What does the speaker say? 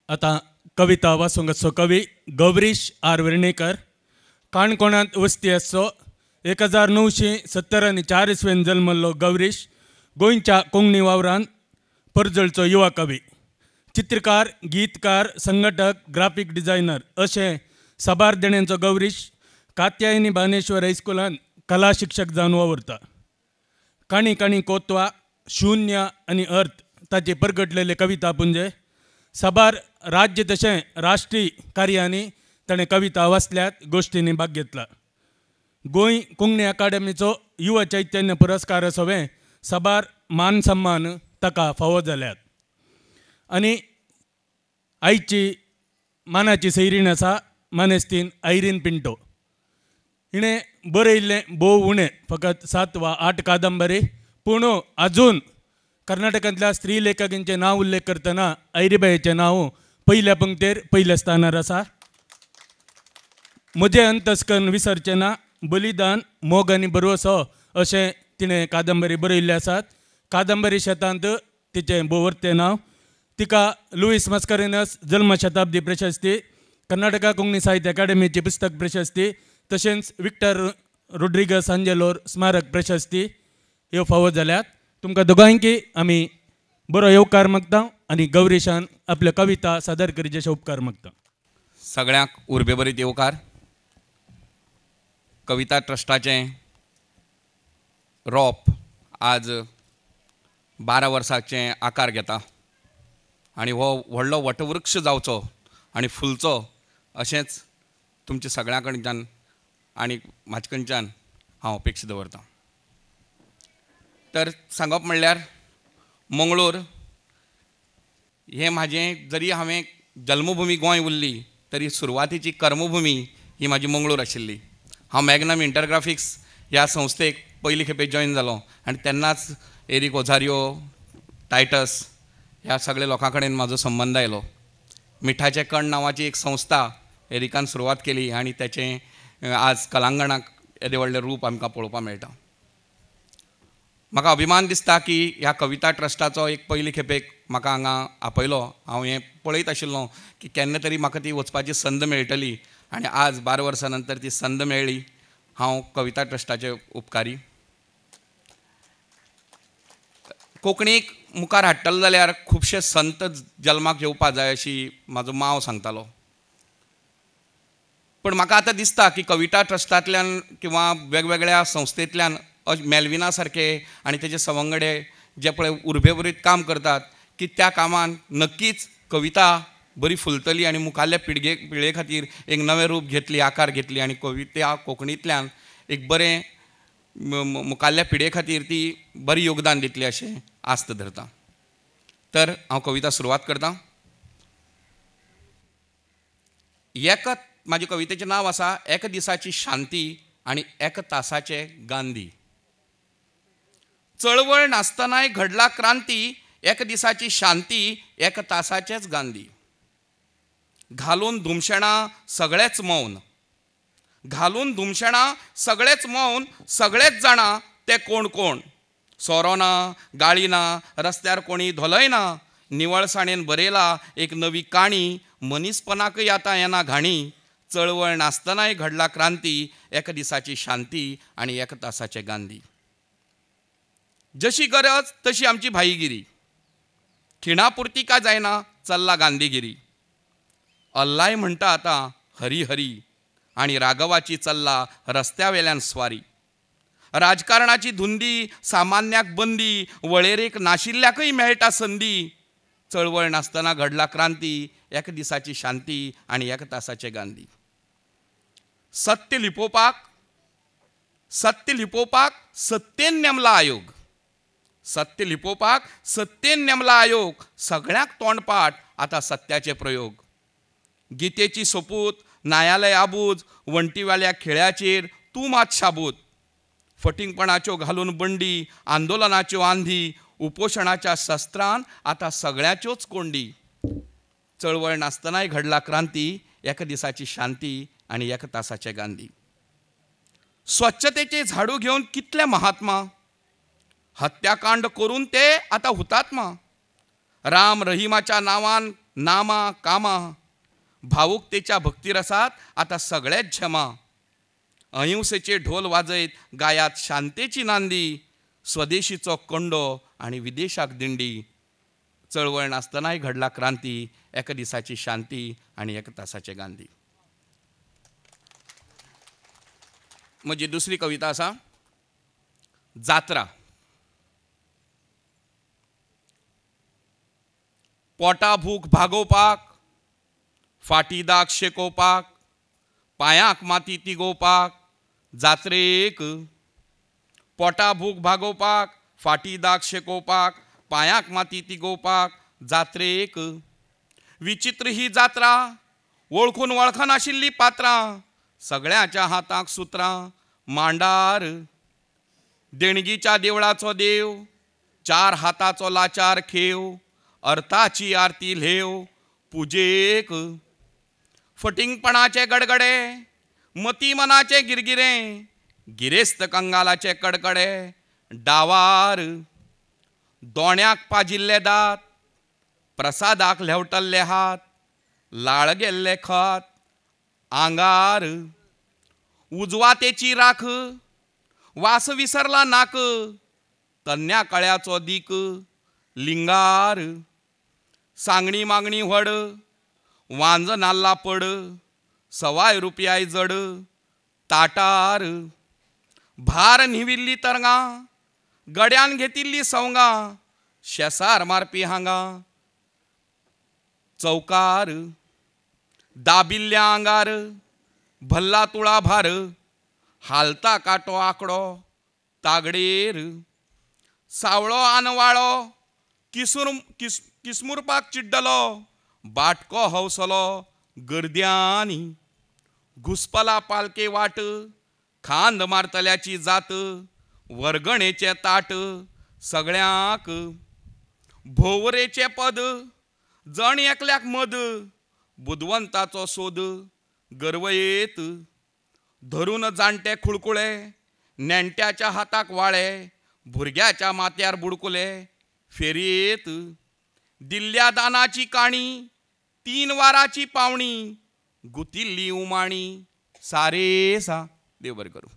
आतां कविता वाचूंक आसचो कवी गौरीश आर वेर्णेकर, काणकोणांत वस्ती आसचो, 1974 इसवेन जल्मल्लो गौरीश गोंयच्या कोंकणी वावरान परजळचो युवा कवी, चित्रकार, गीतकार, संघटक, ग्राफीक डिझायनर अशें साबार देण्यांचो गौरीश कात्यायनी बानेश्वर हायस्कुलान कला शिक्षक जावन वावुरता. काणी काणी कोतवा, शून्य आनी अर्थ ताचे परगटलेले कविता पुंजे साबार राज्य तशें राष्ट्रीय कार्यांनी ताणें कविता वाचल्यात, गोश्टींनी भाग घेतला. गोंय कोंकणी अकादमीचो युवा चैतन्य पुरस्कार सवें साबार मान सन्मान ताका फावो जाल्यात. आनी आयची मानाची सैरीण आसा मानेस्तीन आयरीन पिंटो. हिणें बरयल्लें भोव उणें, फकत 7 वा 8 कादंबरी, पूण आजून कर्नाटकांतल्या स्त्री लेखकांचें नांव उल्लेख करतना आयरीबायेचें नांव पयल्या पंक्तेर पयल्या स्थानार आसा. म्हजें अंतस्कन विसरचें ना, बलिदान, मोग आनी भरवसो अशें तिणें कादंबरी बरयल्ले आसात. कादंबरी शेतांत तिचें भोवर्तें नांव. तिका लुईस मस्करेनस जल्म शताब्दी प्रशस्ती, कर्नाटका कोंकणी साहित्य अकादमीची पुस्तक प्रशस्ती, तशेंच विक्टर रोड्रिगस आंजेलोर स्मारक प्रशस्ती ह्यो फावो जाल्यात. तुमकां दोगांयकी आमी बरो येवकार मागता आनी गौरीशान आपल्यो कविता सादर करचे अशे उपकार मागता. सगळ्यांक उर्बेभरीत येवकार. कविता ट्रस्टाचें रोप आज 12 वर्सांचें आकार घेता आनी हो व्हडलो वटवृक्ष जावचो आनी फुलचो अशेंच तुमच्या सगळ्यां कडच्यान आनी म्हाजे कडच्यान हांव अपेक्षा दवरतां. तर सांगप म्हणल्यार मंगळूर हें म्हाजें, जरी हांवें जल्मभुमी गोंय उरली तरी सुरवातेची कर्मभुमी ही म्हाजी मंगळूर आशिल्ली. हांव मॅग्नम इंटरग्राफिक्स ह्या संस्थेक पयली खेपे जॉयन जालो आनी तेन्नाच एरिक ओझारियो, टायटस ह्या सगळ्या लोकां कडेन म्हाजो संबंद आयलो. मिठाचें कण नांवाची एक संस्था एरिकान सुरवात केली आनी तेचें आज कलांगणाक येदें व्हडलें रूप आमकां पळोवपाक मेळटा. म्हाका अभिमान दिसता की ह्या कविता ट्रस्टाचो एक पयली खेपेक म्हाका हांगा आपयलो. हांव हें पळयत आशिल्लो की केन्ना तरी म्हाका ती वचपाची संद मेळटली आनी आज 12 वर्सां नंतर ती संद मेळ्ळी. हांव कविता ट्रस्टाचे उपकारी. कोंकणीक मुखार हाडटलो जाल्यार खुबशे संत जल्माक येवपा जाय अशी म्हाजो माव सांगतालो, पूण म्हाका आतां दिसता की कविता ट्रस्टांतल्यान किंवा वेगवेगळ्या संस्थेंतल्यान मेलविना सारके आनी तेजे सवंगडे जे पळय उर्बेभरीत काम करतात की त्या कामान नक्कीच कविता बरी फुलतली आनी मुखारल्या पिळगे खातीर एक नवें रूप घेतली, आकार घेतली आनी कविता कोंकणींतल्यान एक बरें मुखारल्या पिळगे खातीर ती बरी योगदान दितली अशें आस्त धरता. तर हांव कविता सुरवात करतां. एक म्हाजे कवितेचें नांव आसा एका दिसाची शांती आनी एका तासाचे गांधी. चळवळ नासतनाय घडला क्रांती, एका दिसाची शांती एका तासाचेच गांधी. घालून धुमशेणां सगळेच मौन, घालून धुमशेणां सगळेच मौन, सगळेच जाणा ते कोण कोण. सोरो ना, गाळी ना, रस्त्यार कोणी धोलय ना, निवळसाणेन बरयला एक नवी काणी, मनीसपणाकय आतां येना घाणी. चळवळ नासतनाय घडला क्रांती, एका दिसाची शांती आनी एका तासाचे गांधी. जशी गरज तशी आमची भाईगिरी, खिणापुरती का जायना चल्ला गांधीगिरी. अल्लाय म्हणटा आतां हरी हरी आनी राघवाची चल्ला रस्त्या वेल्यान स्वारी. राजकारणाची धुंदी, सामान्याक बंदी, वळेरेक नाशिल्ल्याकय मेळटा संदी. चळवळ नासतना घडला क्रांती, एका दिसाची शांती आनी एका तासाचे गांधी. सत्य लिपोवपाक, सत्य लिपोवपाक सत्तेन नेमला आयोग, सत्य लिपोवपाक सत्तेन नेमला आयोग. सगळ्यांक तोंडपाठ आतां सत्याचे प्रयोग. गीतेची सोपूत, न्यायालय आबूज, वण्टीवाल्या खेळ्याचेर तूं मात शाबूत. फटींगपणाच्यो घालून बंडी, आंदोलनाच्यो आंधी, उपोशणाच्या शस्त्रान आतां सगळ्यांच्योच कोंडी. चळवळ नासतनाय घडला क्रांती, एका दिसाची शांती आनी एका तासाचे गांधी. स्वच्छतेचे झाडू घेवन कितले महात्मा, हत्याकांड करून ते आतां हुतात्मा. राम रहीमाच्या नांवान नामा कामा, भावुकतेच्या भक्तिरसात आतां सगळेच झमा। अहिंसेचे ढोल वाजयत गायात शांतेची नांदी, स्वदेशीचो कंडो आनी विदेशाक दिंडी। चळवळ नासतनाय घडला क्रांती, एका दिसाची शांती आनी एका तासाचे गांधी। म्हजी दुसरी कविता आसा जात्रा। पोटा भूक भागोवपाक, फाटी दाग शेकोवपाक, पांयांक माती तिगोवपाक जात्रेक। पोटा भूक भागोवपाक, फाटी दाग शेकोवपाक, पांयांक माती तिगोवपाक जात्रेक। विचित्र ही जात्रा, वळखून वळखनाशिल्लीं पात्रां, सगळ्यांच्या हाताक सुत्रां मांडार। देणगीच्या देवळाचो देव, चार हाताचो लाचार खेव, अर्थाची आरती ल्हेव पुजेक। फटिंगपणाचे गडगडे, मती मनाचे गिरगिरे, गिरेस्त कंगालाचे कडकडे डावार। दोण्याक पाजिल्ले दांत, प्रसादाक ल्हेंवटल्ले हात, लाळ गेल्ले खत आंगार। उजवातेची राख, वास विसरला नाक, तन्न्या कळ्याचो दीक लिंगार। सांगणी मागणी व्हड, वांज नाल्ला पड, सवाय रुपयाय जड ताटार। भार न्हिविल्ली तरंगां, गड्यान घेतिल्ली सवंगां, शेसार मारपी हांगा चौकार। दाबिल्ल्या आंगार भल्ला तुळा भार, हालता कांटो आंकडो तागडेर। सावळो आनवाळो किसमुरपाक चिड्डलो, बाटको हौसलो गर्द्यांनी। घुसपला पालके वाट, खांद मारतल्याची जात, वर्गणेचें ताट सगळ्यांक। भोंवरेचें पद, जण एकल्याक मद, बुदवंताचो सोद गर्वयेत। धरून जाणटे खुळखुळे, नेणट्याच्या हाताक वाळे, भुरग्याच्या माथ्यार बुडकुले फेरयेत। दिल्ल्या दानाची काणी, 3 वाराची पावणी, गुतिल्ली उमाणी सारे सा। देव बरें करूं।